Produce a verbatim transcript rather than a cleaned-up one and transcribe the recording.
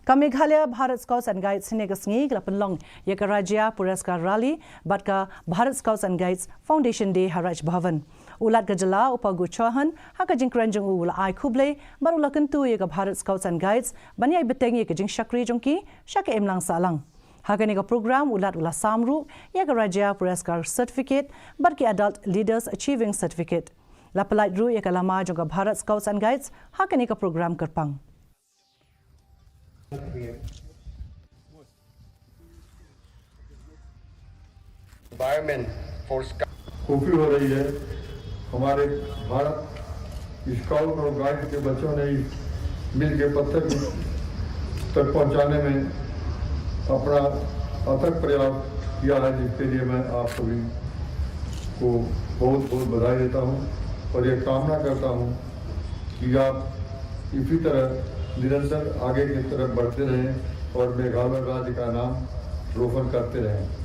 Ka Meghalaya Bharat Scouts and Guides hynne ka sngi ka la pynlong ïa ka Rajya Puraskar Rally bad ka Bharat Scouts and Guides Foundation Day ha Raj Bhavan. U Lat ka jylla u Pa Gu Chauhan ha ka jingkren jong u u la ai khublei bad u la kyntu ïa ka Bharat Scouts and Guides ban ïai bteng ïa ka jingshakri jong ki sha ka imlang sahlang. Ha kane ka program u Lat u la sam ruh ïa ka Rajya Puraskar Certificate bad ki Adult Leaders Achieving Certificate. La pyllait ruh ïa ka lama jong ka Bharat Scouts and Guides ha kane ka program kyrpang. Environment for Scout. कॉपी हो रही है। हमारे भारत स्काउट और गाइड के बच्चों ने मिल के पत्थर तक पहुंचाने में अपना अथक प्रयास किया है, जिसके लिए मैं आप सभी को बहुत बहुत बधाई देता हूं और ये कामना करता हूं कि आप इसी तरह निरंतर आगे की तरफ बढ़ते रहें और मेघालय राज्य का नाम रोशन करते रहें।